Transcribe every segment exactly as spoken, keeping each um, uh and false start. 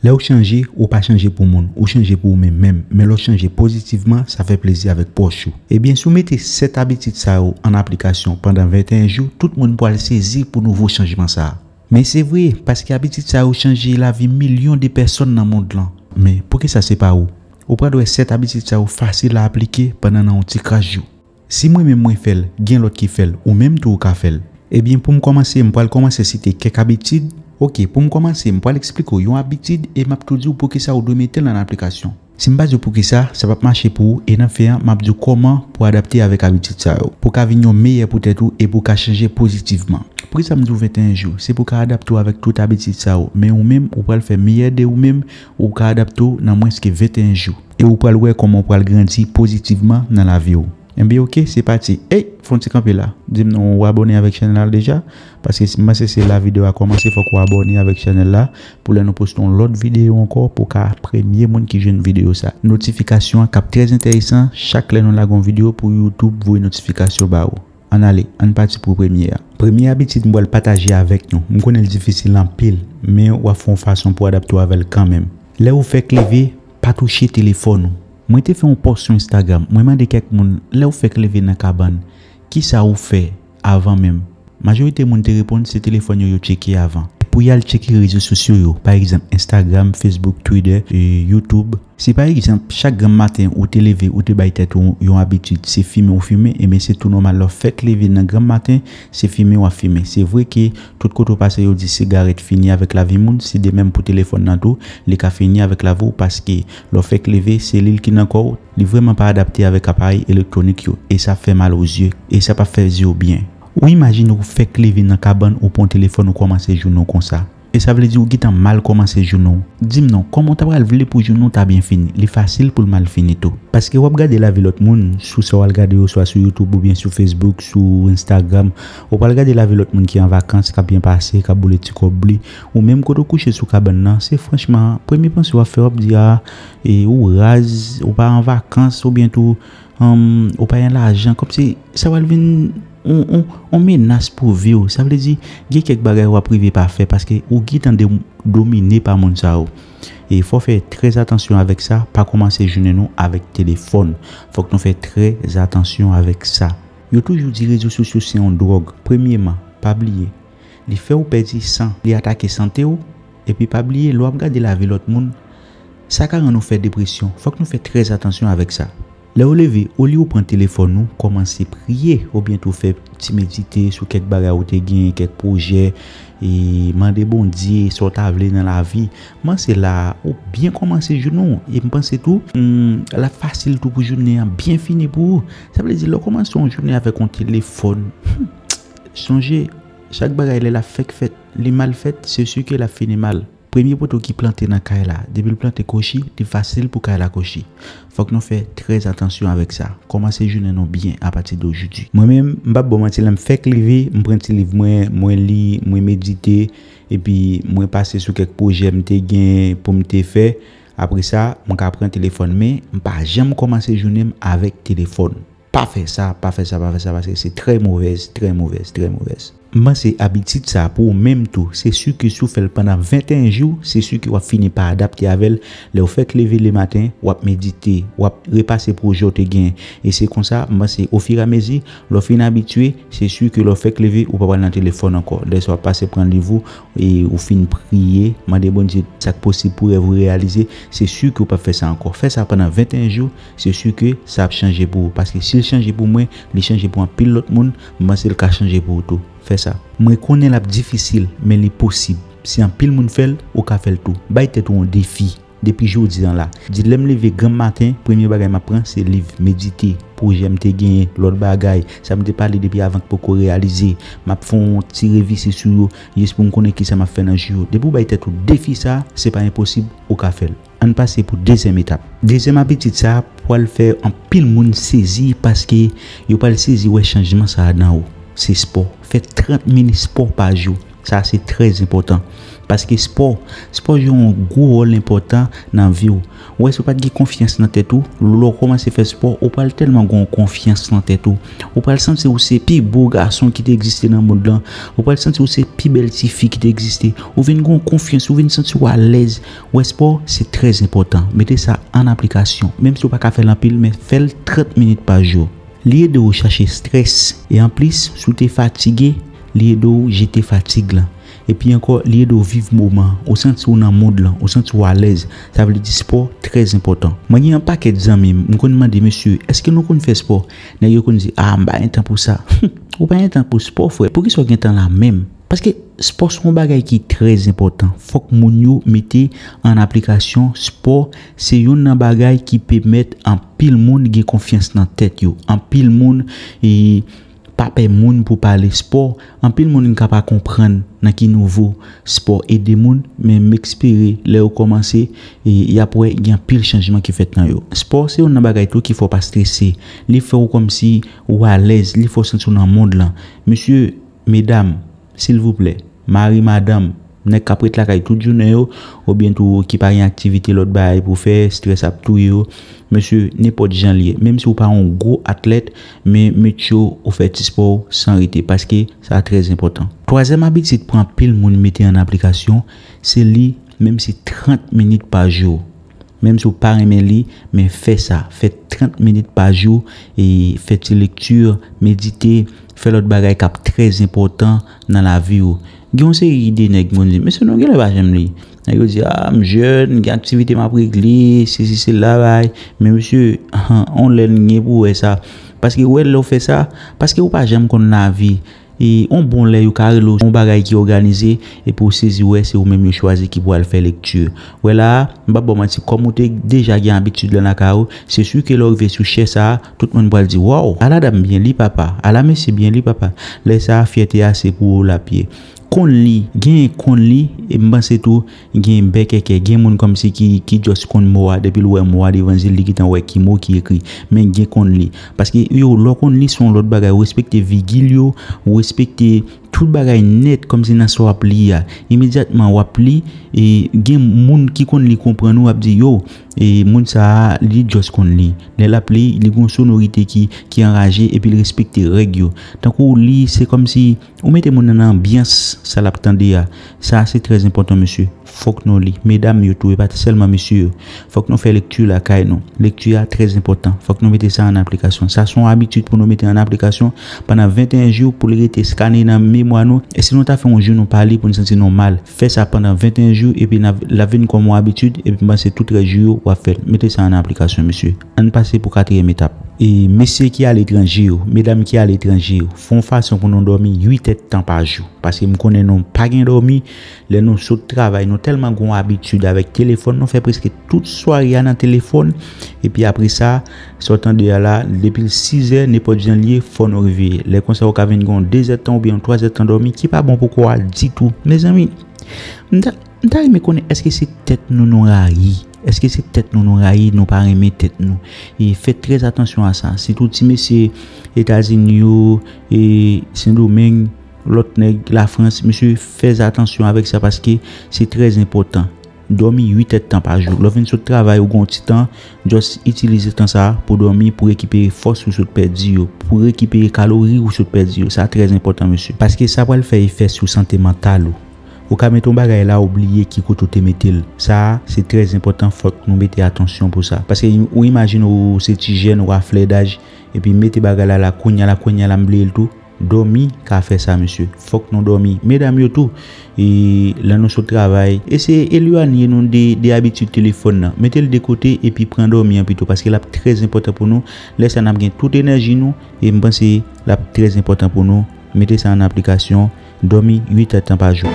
Lè w chanje, ou pa chanje pou moun, ou chanje pou ou menm menm. Men lè w chanje pozitivman, sa fè plezi avèk pwòch ou. Ebyen, si w mete sèt abitid sa yo an aplikasyon pandan venteyen jou, tout moun pral sezi pou nouvo chanjman sa a. Men se vre, paske abitid sa yo chanje lavi milyon de pèsòn nan mond lan. Men, poukisa se pa ou? Ou pral wè sèt abitid sa yo fasil a aplike pandan nan yon ti kras jou. Si mwen menm mwen fè l, gen lòt ki fè l, ou menm tou ou ka fè l. Ebyen, pou m kòmanse, m pral kòmanse site kèk abitid. Oke, pou m kòmanse, m pral eksplike w yon abitid e m ap tou di w poukisa ou dwe mete l an aplikasyon. Si m pa di w poukisa, sa p ap mache pou ou, e nan fen an, m ap di w kòman pou adapte avèk abitid sa yo, pou w ka vin yon meyè pou tèt ou e pou w ka chanje pozitivman. Poukisa m di w venteyen jou? Se pou w ka adapte w avèk tout abitid sa yo, men ou menm, ou pral fè meyè de ou menm, ou ka adapte w nan mwens ke venteyen jou. E ou pral wè kòman w pral grandi pozitivman nan lavi w. Enben, oke, se pati. Ey, fè yon ti kanpe la. Di m non, ou abòne avèk chanèl la deja? Paske si m panse se la videyo a kòmanse, fòk ou abòne avèk chanèl la pou lè nou poste yon lòt videyo ankò, pou w ka premye moun ki jwenn videyo sa. Notifikasyon an k ap trè enteresan, chak lè nou lage yon videyo pou YouTube voye notifikasyon ba ou. Ann ale, ann pati pou premye a. Premye abitid m pral pataje avèk nou. M konnen l difisil anpil, men w ap fè yon fason pou adapte w avè l kanmenm. Lè ou fèk leve, pa touche telefòn ou. Mwen te fè yon pòs sou Instagram. Mwen mande kèk moun, lè ou fèk leve nan kabann, kisa ou fè avan menm? Majorite moun te reponn se telefòn yo yo tcheke avan. Pou y al tcheke rezo sosyo yo, pa egzanp Instagram, Facebook, Twitter, e, YouTube. Si pa egzanp, chak granm maten ou te leve, ou te bay tèt ou yon abitid, se fimen ou fimen, ebyen se tou nòmal lè w fèk leve nan granm maten, se fimen w ap fimen. Se vre ke tout kote w pase yo di sigarèt fini avèk lavi moun, se de menm pou telefòn nan tou, li ka fini avèk lavi w paske lè w fèk leve, selil ki nan kò w, li vrèman pa adapte avèk aparèy elektwonik yo, e sa fè mal o zye, e sa p ap fè zye w byen. Ou imajine ou fèk leve nan kabann ou pran telefòn ou kòmanse jounen w konsa. E sa vle di ou gentan mal kòmanse jounen w. Di m non, kòman w ta pral vle pou jounen w ta byen fini? Li fasil pou l mal fini tou. Paske w ap gade lavi lòt moun, sou sa w al gade yo, swa sou YouTube oubyen sou Facebook, sou Instagram, ou pral gade lavi lòt moun ki an vakans, k ap byen pase, k ap boule ti kòb li. Ou menm kote w kouche sou kabann nan, se franchman, premye panse w ap fè, w ap di, a, e, ou raz, ou pa an vakans, oubyen tou, um, ou pa gen lajan, kòmsi sa pral vin yon, yon, yon menas pou vi w. Sa vle di, gen kèk bagay w ap rive pa fè paske ou gentan de-, domine pa moun sa yo. E fò fè trè atansyon avèk sa, pa kòmanse jounen nou avèk telefòn. Fòk nou fè trè atansyon avèk sa. Yo toujou di rezo sosyo se yon dwòg. Premyeman, pa bliye, li fè w pèdi san, li atake sante w, epi pa bliye, lè w ap gade lavi lòt moun, sa ka rann ou fè depresyon. Fòk nou fè trè atansyon avèk sa. Lè w leve, olye w pran telefòn ou, kòmanse priye, oubyen tou fè ti medite sou kèk bagay ou te gen, kèk pwojè, e mande Bondye sa w ta vle nan lavi. Mwen se la, ou byen kòmanse jounen w. E m panse tou, hmm, l ap fasil tou pou jounen an byen fini pou ou. Sa vle di, lè w kòmanse yon jounen avèk yon telefòn, hmm, sonje, chak bagay lè l ap fèk fèt, li mal fèt, se si ke l ap fini mal. Premye poto ki plante nan kay la, depi l plante kwochi, li fasil pou kay la kwochi. Fòk nou fè trè atansyon avèk sa. Kòmanse jounen nou byen apati de ojodi. Mwen menm, m p ap ba w manti, lè m fèk leve, m pran ti liv mwen, mwen li, mwen medite, epi mwen pase sou kèk pwojè m te gen pou m te fè. Apre sa, mwen ka pran telefòn, men m pa janm kòmanse jounen m avèk telefòn. Pa fè sa, pa fè sa, pa fè sa, paske se trè movèz, trè movèz, trè movèz. M panse abitid sa pou ou menm tou, se si ke si w fè l pandan venteyen jou, se si ke w ap fini pa adapte avè l. Lè w fèk leve lematen, w ap medite, w ap repase pwojè w te gen. E se konsa, m panse ofiramezi, lè w fin abitye, se si ke lè w fèk leve, ou pa pral nan telefòn ankò. Lè sa w ap pase pran liv ou, e ou fin priye, mande Bondye sa k posib pou rèv ou reyalize, se si ke w p ap fè sa ankò. Fè sa pandan venteyen jou, se si ke sa ap chanje pou ou. Paske si l chanje pou mwen, li chanje pou anpil lòt moun, m panse l ka chanje pou ou tou. Fè sa. Mwen konnen l ap difisil, men li posib. Si anpil moun fè l, ou ka fè l tou. Bay tèt ou yon defi. Depi jodi a la. Di lè m leve granm maten, premye bagay m ap pran, se liv, medite, pwojè m te genyen, lòt bagay, sa m te pale depi avan k poko reyalize. M ap fè yon ti revise sou yo, jis pou m konnen kisa m ap fè nan jou yo. Depi w bay tèt ou defi sa, se pa enposib, ou ka fè l. Ann pase pou dezyèm etap. Dezyèm abitid sa a pral fè anpil moun sezi paske yo pral sezi wè chanjman sa a nan ou. Se spò. Fè trant minit spò pa jou. Sa se trè enpòtan. Paske spò, spò jwe yon gwo wòl enpòtan nan vi w. Ou wè, si w pa t gen konfyans nan tèt ou, lè w kòmanse fè spò, ou pral tèlman gen yon konfyans nan tèt ou. Ou pral santi ou se pi bo gason ki te egziste nan mond lan. Ou pral santi ou se pi bèl tifi ki te egziste. Ou vin gen yon konfyans, ou vin santi w alèz. Ou wè, spò, se trè enpòtan. Mete sa an aplikasyon. Menm si w pa ka fè l anpil, men fè l trant minit pa jou. Li ede w chache estrès. E anplis, si w te fatige, li ede w jete fatig lan. Epi ankò, li ede w viv moman an. Ou santi w nan mond lan, ou santi w alèz. Sa vle di spò trè enpòtan. Mwen gen yon pakèt zanmi m, m konn mande, "Mesye, èske nou konn fè spò?" Nèg yo konn di, "A, m pa gen tan pou sa." Ou pa gen tan pou spò, frè. Poukisa w gen tan la menm? Paske spò se yon bagay ki trè enpòtan. Fòk moun yo mete an aplikasyon. Spò se youn nan bagay ki pèmèt anpil moun gen konfyans nan tèt yo. Anpil moun, e, pa pè moun pou pale spò. Anpil moun ka pa konprann nan ki nivo spò ede moun, men m espere lè yo kòmanse, e, y ap wè gen anpil chanjman ki fèt nan yo. Spò se youn nan bagay tou ki fè w pa strese. Li fè w kòmsi ou alèz, li fè w santi w nan mond lan. Mesye, medam, silvouplè, mari, madanm, nèg k ap ret lakay tout jounen yo, oubyen tou ki pa gen aktivite lòt bagay pou fè, estrès ap touye yo. Mesye, nenpòt jan l ye, menm si w pa yon gwo atlèt, men make sure ou fè ti spò w san rete, paske sa trè enpòtan. Twazyèm abitid pou anpil moun mete an aplikasyon, se li, menm si trant minit pa jou. Menm si w pa renmen li, men fè sa. Fè trant minit pa jou, e fè ti lekti, medite, fè lòt bagay k ap trè enpòtan nan lavi w. Gen yon seri de nèg m konn di, "Mesye, nou genlè pa janm li." Nèg yo di, "A, m jèn, gen aktivite m ap regle, sesi, sela, bay." Men mesye, yon lè n gen pou wè sa. Paske wè lè w fè sa, paske ou pa janm konn lavi. E yon bon lè yo ka rele w yon bagay ki òganize, epi w sezi wè se ou menm yo chwazi ki pou al fè lekti. Wè la a, m p ap ba w manti, kòm ou te deja gen abitid lan lakay ou, se si ke lè w rive sou chè sa a, tout moun pral di, "Waw, ala dam byen li papa, ala mesye byen li papa." Lè sa a, fyète a se pou ou l ap ye. Konn li, genyen konn li, e m panse tou, gen bèkèkè, gen moun kòmsi ki, ki just konn mo a, depi l wè mo a devan zye l, li gentan wè ki mo ki ekri. Men gen konn li. Paske yo, lè w konn li, se yon lòt bagay. Ou respekte vigil yo, ou respekte tout bagay nèt, kòmsi nan sa w ap li a. Imedyatman w ap li, e gen moun ki konn li konprann ou, ap di, "Yo, e moun sa a, li just konn li." Lè l ap li, li gen yon sonorite ki, ki anraje, epi l respekte règ yo. Tankou w li, se kòmsi ou mete moun nan nan anbyans sa l ap tande a. Sa a se trè enpòtan, mesye. Fòk nou li. Medam yo tou, e pa t sèlman mesye yo. Fòk nou fè lekti lakay nou. Lekti a trè enpòtan. Fòk nou mete sa an aplikasyon. Sa se yon abitid pou nou mete an aplikasyon pandan venteyen jou pou li rete eskane nan memwa nou. E si nou ta fè yon jou nou pa li pou n santi nou mal, fè sa pandan venteyen jou epi n ap, l ap vin kòm yon abitid epi m panse tout rès jou yo w ap fè l. Mete sa an aplikasyon, mesye. Ann pase pou katriyèm etap. E mesye ki aletranje yo, medam ki aletranje yo, fè yon fason pou nou dòmi uit èdtan pa jou. Paske m konnen nou pa gen dòmi. Lè nou sot travay, nou tèlman gen yon abitid avèk telefòn, nou fè prèske tout sware a nan telefòn. Epi apre sa, sa w tande a la, depi l sizè, nenpòt jan l ye, fò nou reveye. Lè konsa, ou ka vin gen yon dezèdtan oubyen yon twazèdtan dòmi ki pa bon pou kò a ditou. Mezanmi, m ta, m ta renmen konnen èske se tèt nou nou rayi? Èske se tèt nou nou rayi, nou pa renmen tèt nou? E fè trè atansyon a sa. Sitou ti mesye Etazini yo, e Sendomeng, lòt nèg Lafrans, mesye, fè atansyon avèk sa paske se trè enpòtan. Dòmi uit èdtan pa jou. Lè w vin sot travay, ou gen yon ti tan, just itilize tan sa a pou dòmi, pou rekipere fòs ou sot pèdi yo, pou rekipere kalori ou sot pèdi yo. Sa trè enpòtan, mesye. Paske sa pral fè efè sou sante mantal ou. Ou ka mete yon bagay la, ou bliye ki kote w te mete l. Sa a, se trè enpòtan, fòk nou mete atansyon pou sa. Paske ou imajine ou se ti jèn, ou a flè daj, epi mete bagay la la, kounye a la, kounye a la, m bliye l tou. Dòmi ka fè sa, mesye. Fòk nou dòmi. Medam yo tou, e lè nou sot travay, eseye elwanye nou de, de abitid telefòn nan. Mete l de kote epi pran dòmi an pito, paske l ap trè enpòtan pou nou. Lè sa a, n ap gen tout enèji nou, e m panse l ap trè enpòtan pou nou. Mete sa an aplikasyon, dòmi uit èdtan pa jou.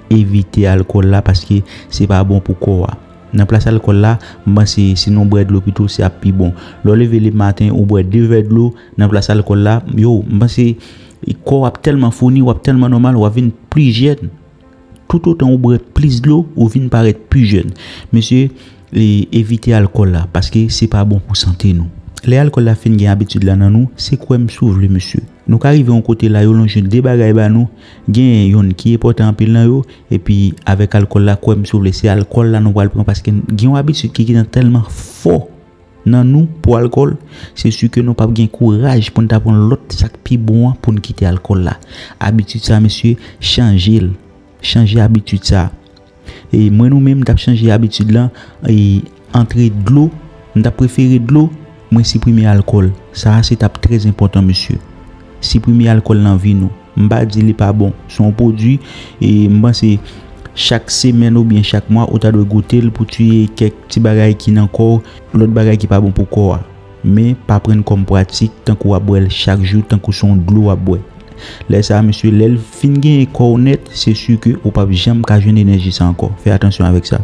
Evite alkòl la, paske se pa bon pou kò a. Nan plas alkòl la, m panse si nou bwè dlo pito, se ap pi bon. Lè w leve lematen, ou bwè de vè dlo nan plas alkòl la, yo, m panse kò w ap tèlman founi, w ap tèlman nòmal, w ap vin pli jèn. Toutotan ou bwè plis dlo, ou vin parèt pi jèn. Mesye, e, evite alkòl la, paske se pa bon pou sante nou. Lè alkòl la fin gen abitid la nan nou, se kwè m si w vle, mesye. Nou ka rive yon kote la, yo lonje de bagay ba nou, gen yonn ki enpòtan anpil nan yo, epi avèk alkòl la, kwè m si w vle, se alkòl la nou pral pran, paske gen yon abitid ki gentan tèlman fò nan nou pou alkòl, se si ke nou p ap gen kouraj pou n ta pran lòt sa k pi bon an pou n kite alkòl la. Abitid sa, mesye, chanje l. Chanje abitid sa. E mwen, nou menm, m t ap chanje abitid lan, e antre dlo, m t ap prefere dlo, mwen siprime alkòl. Sa a se t ap trè enpòtan, mesye. Siprime alkòl nan vi nou. M pa di li pa bon. Se yon pwodui, e m panse chak semèn oubyen chak mwa, ou ta dwe goute l pou tiye kèk ti bagay ki nan kò w, lòt bagay ki pa bon pou kò a. Men, pa pran l kòm pratik, tankou w ap bwè l chak jou, tankou se yon dlo w ap bwè. Lè sa a, mesye, lè l fin genyen kò w nèt, se si ke ou p ap janm ka jwenn enèji sa ankò. Fè atansyon avèk sa.